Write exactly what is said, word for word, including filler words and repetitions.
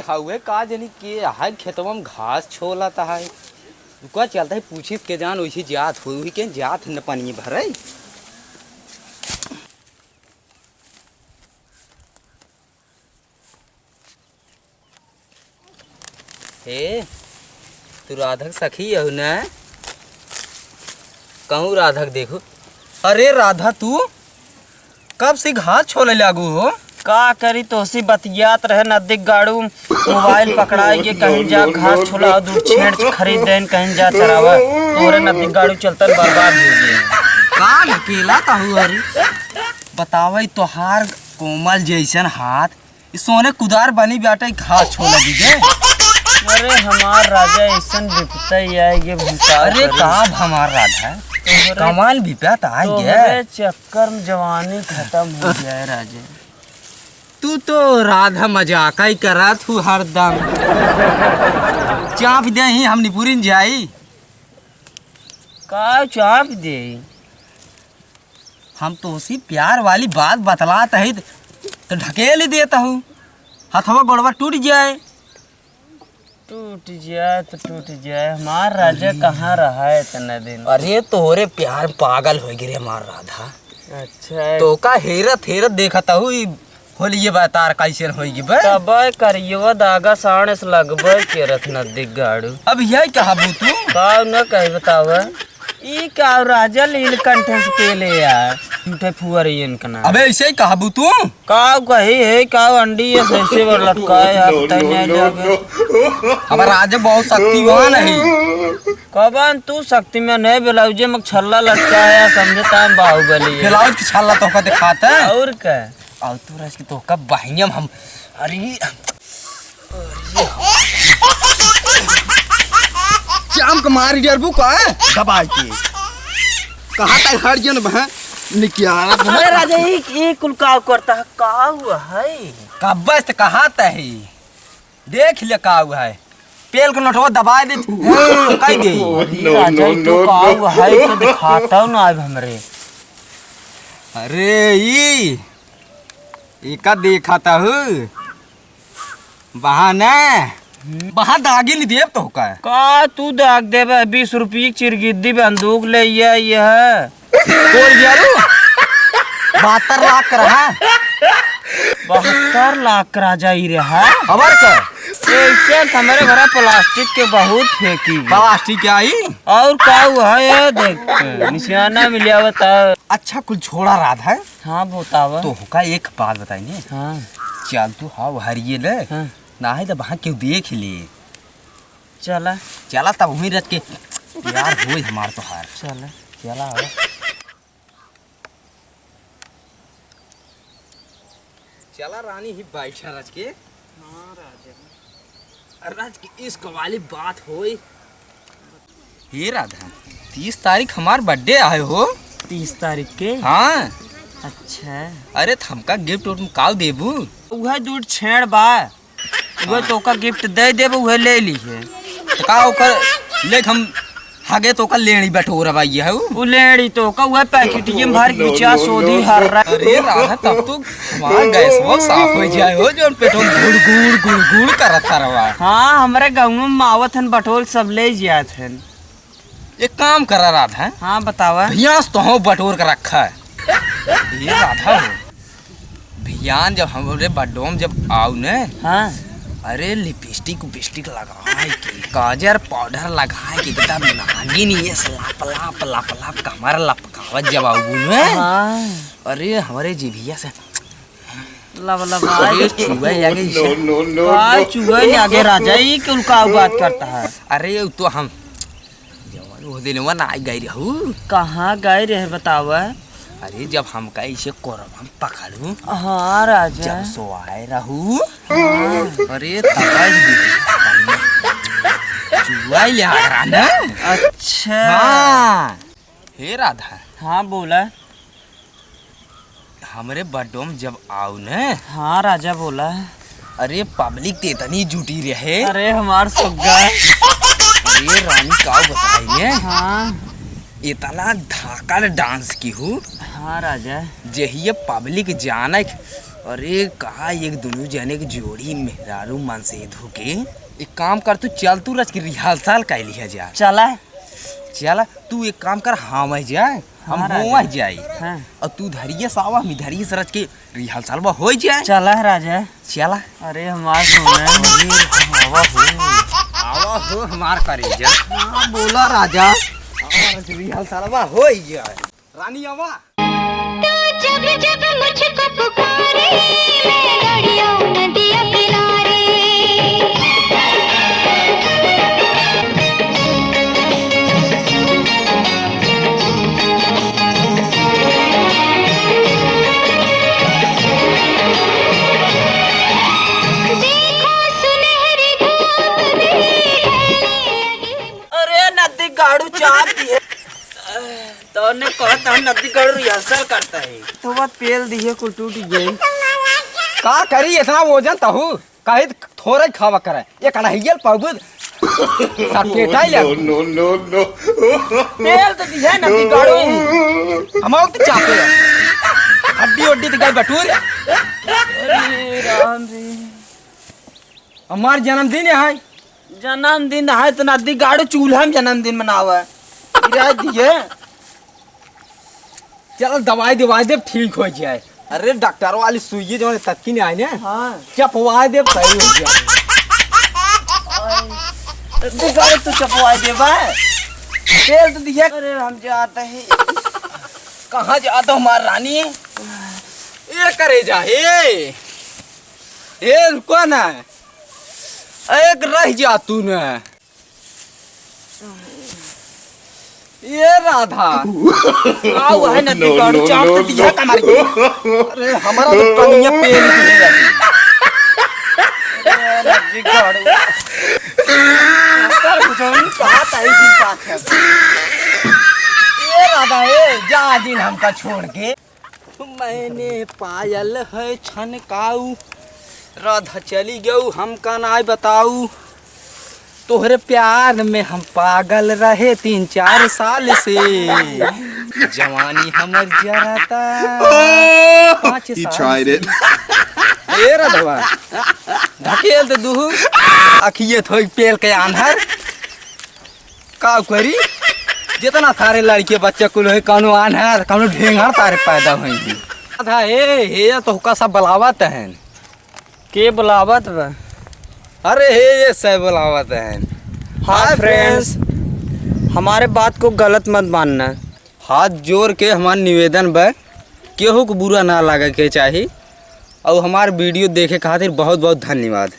हउए का जनी के हाय खेतवा में घास छोलत है। रुका चलत है पूछित के जान वैसे जात होई, वही के जात है न पानी भरे। ए, तू राधा के सखी हऊ न? कहूँ राधा के देखू। अरे राधा, तू कब से घास छोले लागू हो? का करी, तोसी बतियात रहे नदी गाड़ू, मोबाइल पकड़ाई के कहीं जा घास छोला और दूध छेड़ खरीद देन, कहीं जा चरावा। तोरे नदी गाड़ू चलतन बर्बाद हो गए। का ढकेला कहू हरी? बतावे तोहार कोमल जैसन हाथ, ई सोने कुदार बनी बाटे, घास छोला दी दे। अरे हमार राजा, ऐसन विपत्ति आए, ये हम का अरे करी? का हमार राधा? तोहरे, कमाल विपत आ गया। तोहरे चक्कर में जवानी खत्म हो गया है राजा। तू तो राधा मजाक ही करत हू हरदम। चाप दे ही हम निपुरिन जाई। का चाप दे? हम तोसी प्यार वाली बात बतलात हई त, त ढकेल ही देत हऊ। हथवा गोड़वा टूट जाए। टूट जाए त टूट जाए, हमार राजा अरे। कहाँ रहा है इतना दिन? अरे तोहरे प्यार पागल होइ गे रे हमार राधा। अच्छा। तोका हेरत हेरत देखत हऊ ई होलिये बा तार कैसन होइ गे बे। तब करियवा दागा साण से लगबे के रथ नदी गाड़ू। अब यही कहबू तू? का न कही बतावा। ई का राजा लीलकंठ से पेले यार, झूठे फुअरियन के नाम। अबे ऐसे ही कहबू तू? का कही है, का अंडी ये सैसे बर लटकाए यार, बताई नहीं जाबे। हमार राजा बहुत शक्तिवान है। कबन तू शक्तिमान है, ब्लाउजे में छल्ला लटकाया, समझता हम बाहुबली है। ब्लाउज के छल्ला तोहका दिखाता है। और का? और तू रच के तोहका बहियम हम, अरे, अरे, चाम के मारी डरबू का, दबाई के। कहा तक हर जन बह निकिया। अरे राजा, ई, ई कुल का करता है? का हुआ है? कब्बे से कहा तही। देख ले का हुआ है। पेल के नोटवा दबाए दे, कह दे। अरे राजा, ई तो का हुआ है, ई तो दिखाता ना अब हमरे। अरे ई, ई का देखा ता हूँ? बहाना। हम्म। बहा दागी नहीं देब तो का? का तू दाग देबे? बीस रुपये की चिरगिद्दी बंदूक ले ये, ये है। बोल गया रू। बहत्तर लाख का रहा। बहत्तर लाख का राजा ही रहा। खबर का? ऐसे तो हमारे घरा प्लास्टिक के बहुत फेंकी गई। प्लास्टिक क्या ही? और का हुआ है ये देख, निशाना मिला हुआ था। अच्छा कुल छोड़ा रात है। हाँ, बतावा। तो होका एक बात बताइए। हाँ। चल तू हाँ हरिये ले। हाँ। ना है तो वहाँ क्यों देख ले। चला। चला तब वहीं रच के प्यार होई हमार तोहार। चला। चला हो। चला रानी ही बैठा रच के। हाँ राजा। अरे रच के इश्क वाली बात होई। हे राधा, तीस तारीख हमार बर्थडे आए हो। तीस तारीख के? हाँ। अच्छा। अरे त हमका गिफ्ट उफ्ट में काव देबू? उहे दूध छेड़ बा। उहे तोका गिफ्ट दे देब, उहे ले लीहे। त का ओकर लेख हम हगे तोका लेंड़ी बटोरा बाई है उ? उ लेंड़ी तोका उहे पैकेटिये में भर के बिचा सोधी हर रहा। अरे राधा, तब तो हमार गैसवा साफ हो जाए हो, जौन पेटवा में गुड़ गुड़ गुड़ गुड़ करत रहा। हाँ, हमरे गाँव में आवत हन बटोल सब ले जात हन। एक काम करा राधा। हाँ, बतावा। भैया से तोहो बटोर के रखा है। ये राधा हो। भियान जब हमरे बड्डोम जब आऊ ने, हाँ। अरे लिपस्टिक उपिस्टिक लगाए के, काजर पाउडर लगाए के, एकदम नागिन ये से लप लप लप लप कमर लपकावत जब आऊ ने। हाँ। अरे हमरे जिभिया से लब लब अरे आए। चुए लगे इसे। No, no, no, का no। चुए लगे राजा, ई कुल का बात करता है? अरे उ तो हम जवन वो दिनवा ना आई गई रहू। कहाँ गए रहे बतावा? अरे जब हमका इसे कोरवा में पकड़ू, हाँ राजा। जब सोआए रहू, हाँ। अरे तब आई चुआई ले आ रहा ना। अच्छा। हाँ। हे राधा। हाँ बोला। हमरे बड्डोम जब आऊ ने। हाँ राजा बोला। अरे पब्लिक ते इतनी जुटी रहे। अरे हमार सुग्गा। अरे रानी का बताई ने। हाँ। इतना धाकड़ डांस की हूँ। हाँ राजा। जहिए पब्लिक जाने अरे, कहा एक दुनू जने के जोड़ी मेहरारू मनसेधू के। एक काम कर, तू चल, तू रच के rehearsal कर लिया जा। चला। चला, तू एक काम कर, हम आ जाए, हम हाँ, हुआ राजा। जाए। हाँ। और तू धरिए सावा, हम धरिए से रच के rehearsal बा हो जाए। चला, राजा। चला। अरे, हमार सोना। अरे, आवा हो। आवा हो, हमार करेजा। हाँ, बोला, राजा। आवा, rehearsal बा हो जाए। रानी आवा। तू जब जब मुझको पुकारे, मैं दौड़ी आऊं नदिया किनारे। देखो सुनहरी धूप भी ढलने लगी। अरे नदी गाड़ू चाप दिए। तोने कहत हम नदी गाड़ू rehearsal करता है। तो बात पेल दिए कुल टूट गई। का करी इतना वजन तहू? कही थोड़ा ही खावा करे। ये कढ़ाइयल पाबुद। सपेटा ही ले। No, no, no, no। पेल तो दिए नदी गाड़ू। हम तो चाहते हैं। हड्डी उड्डी तो गई बटूर। अरे राम रे। हमार जन्मदिन है। जन्मदिन है तो नदी गाड़ू चूल्हा में जन्मदिन मनावा। गिरा दिए। चल दवाई दवाई दे, ठीक हो जाए। अरे डॉक्टर वाली सुइये जो तत्की नहीं आई ने। हाँ। चपवाई दे, सही हो जाए। नदी गाड़ू तू चपवाई दे बा। तेल तो दिया। अरे हम जाते हैं। कहाँ जाता हमार रानी? ये करे जा, हे। ए, रुको ना। एक रह जा तू ना। ए राधा। का हुआ है नदी गाड़ू? चाप तो दिया कमर के। अरे, हमारा तो कनिया पेल की है अभी। अरे, नदी गाड़ू। कहाँ ताई की बात है? ए राधा, ए, जा दिन हमका छोड़ के। मैंने पायल है छनकाऊ, राधा चली गऊ, हमका नाय बताऊ। तोहरे प्यार में हम पागल रहे तीन चार साल से, जवानी हमर जराता पाँच साल से। ए रधवा, ढकेल दे दुहु, अखिए थोई पेल के आन्हर। का करी, जितना सारे लड़के बच्चे कुल है, कौनो आन्हर, कौनो ढेंगर तारे पैदा होई। आधा हे, हे, तो हुका सब बुलावत हैं। के बुलावत बा? अरे हे, ये सब बुलावत हैं। हाँ, हाय friends। Friends, हमारे बात को गलत मत मानना। हाथ जोड़ के हमार निवेदन बा, केहू को बुरा ना लागे के चाही। और हमार video देखे खातिर बहुत बहुत धन्यवाद।